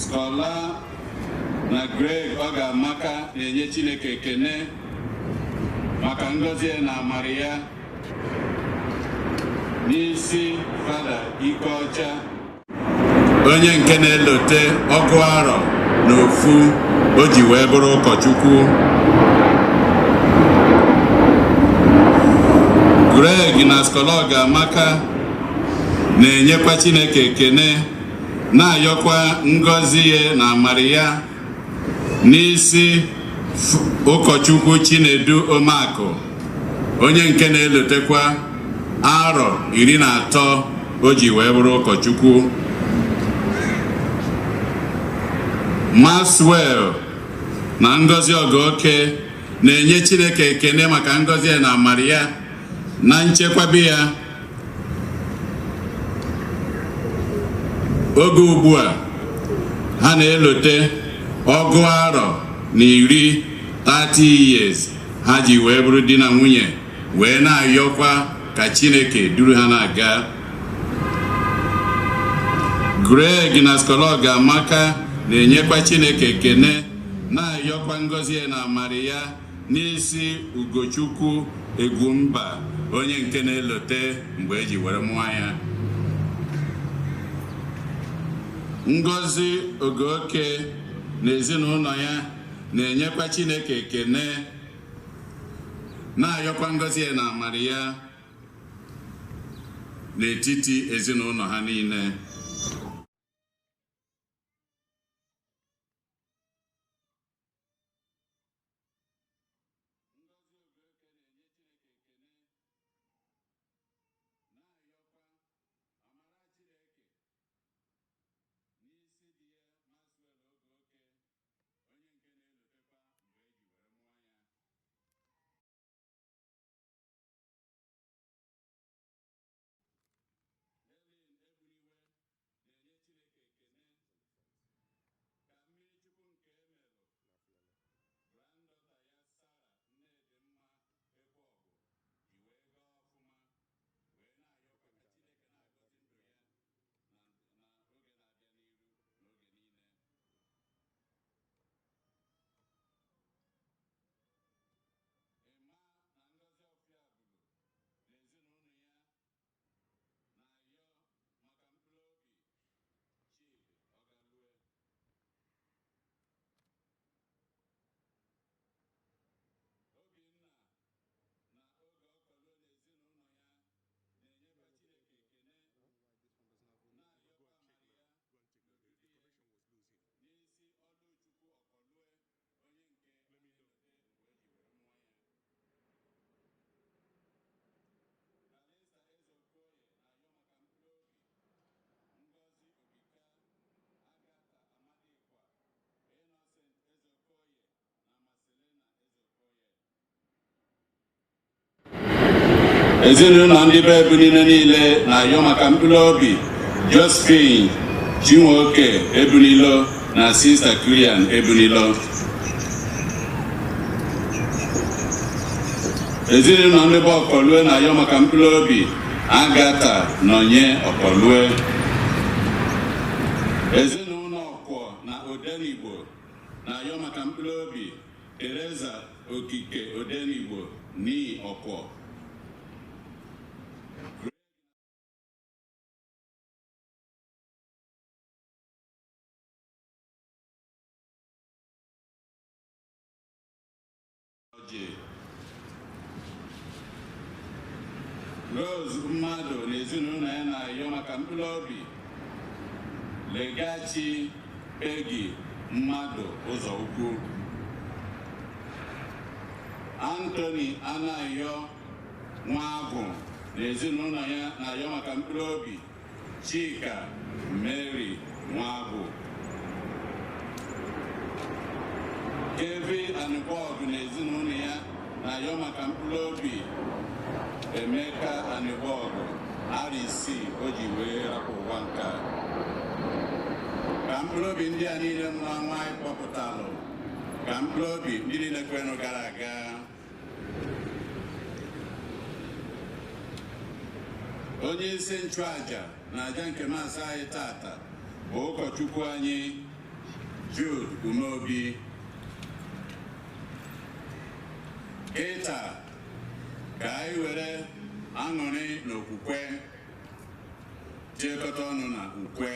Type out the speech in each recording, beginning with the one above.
Skola na Greg Ogamaka na-enye Chineke ekene maka ngọzi ya na amara ya n'isi Fada Ikeọcha, onye nke na-elote 41 o ji wee bụrụ ụkọchukwu. Greg na Skola Ogamaka na-enyekwa Chineke ekene, na-ayọkwa ngọzi ya na amara ya n'isi ụkọchukwu Chinedu Omeakụ, onye nke na-elotekwa 13 o ji wee bụrụ ụkọchukwu. Maxwell na Ngozi Ogoke na-enye Chineke ekene maka ngọzi ya na amara ya na nchekwabi ya oge ugbu a ha na-elote 10 30 years ha ji wee bụrụ di na nwunye, wee na-ayọkwa ka Chineke duru ha na-aga. Greg na Skola Ogamaka na-enyekwa Chineke ekene, na-ayọkwa ngọzi ya na amara ya n'isi Ugochukwu Egwumba, onye nke na-elote mgbe eji were mụọ ya. Ngozi Ogoke na ezinụlọ ya na-enyekwa Chineke ekene, na-ayọkwa ngọzi ya na amara ya n'etiti ezinụlọ ha niile. Ezinụlọ ndị be Ebunile niile na-ayọ maka mkpụrụ obi Josephine Chinwoke Ebunilo na Sista Kilian Ebunilo. Ezinụlọ ndị be Ọkọlue na-ayọ maka mkpụrụ obi Agatha Nọnye Ọkọlue. Ezinụlọ Ọkwọ na Odenigbo na-ayọ maka mkpụrụ obi Teresa Okike Odenigbo n'ihi Ọkwọ. Rose mmadụ na ezinụlọ ya na-ayọ maka mkpụrụ obi Legachi Peggy mmadụ ụzọ ukwu. Anthony Anayo Nwagwụ na ezinụlọ ya na-ayọ maka mkpụrụ obi Chika Mary Nwagwụ. Kevin Anibọgụ na ezinụlọ ya na-ayọ maka mkpụrụ obi Emeka Anibọgụ 6 o ji wee rapụ ụwa nke a. Ka mkpụrụ obi ndị a niile nwụrụ anwụ anyị kpọpụtalụ, ka mkpụrụ obi ndị niile kwenụ gara aga. Onye isi nchụaja na aja nke maasị anyị tata bụ ụkọchukwu anyị Jude Umeobi. Kịta ka anyị were aṅụrị na okwukwe jekọta ọnụ na ukwe.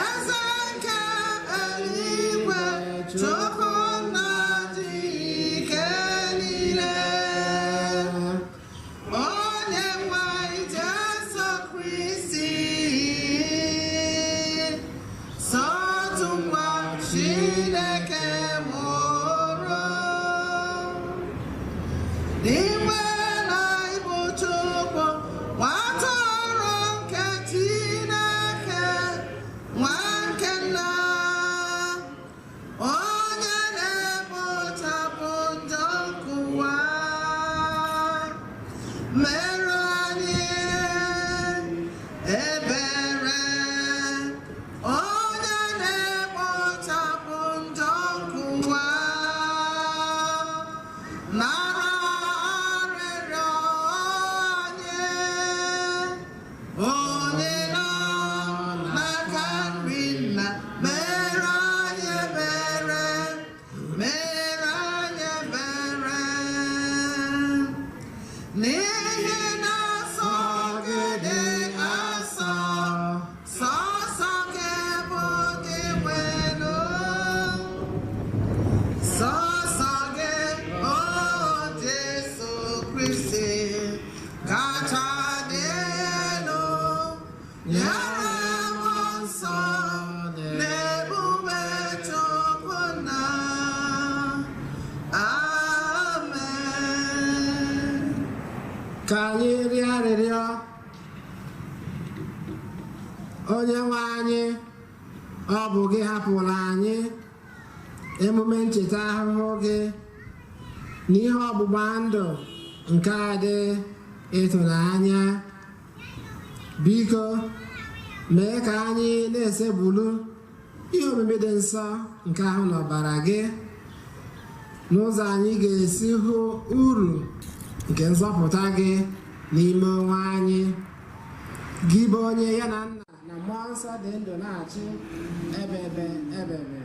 Eze nke eluigwe, Chukwu nna dị ike niile, onye nwe anyị Jesu Kristi, sọ otu nwa Chineke mụrụ, n'ime na ịbụ Chukwu, nwa atụrụ nke Chineke, nwa nke nna, onye na-ekpochapụ njọ nke ụwa, mere anyị ebere, onye na-ekpochapụ njọ nke ụwa, nara arịrịọ anyị, onye nọ n'aka nri nna, mere anyị ebere, mere anyị ebere, n'ihi na nsọ gị dị asọ, sọsọ gị bụ gị. Ka anyị rịọ arịrịọ. Onye nwe anyị, ọ bụ gị hapụrụ anyị emume ncheta ahụhụ gị na ihe ọgbụgba ndụ nke a dị ịtụnanya. Biko mee ka anyị na-esebulu ihe omimi dị nsọ nke ahụ na ọbara gị n'ụzọ anyị ga-esi hụ uru nke nzọpụta gị n'ime onwe anyị, gị bụ onye ya na Nna na Mmụọ Nsọ dị ndụ na-achị ebebe ebebe.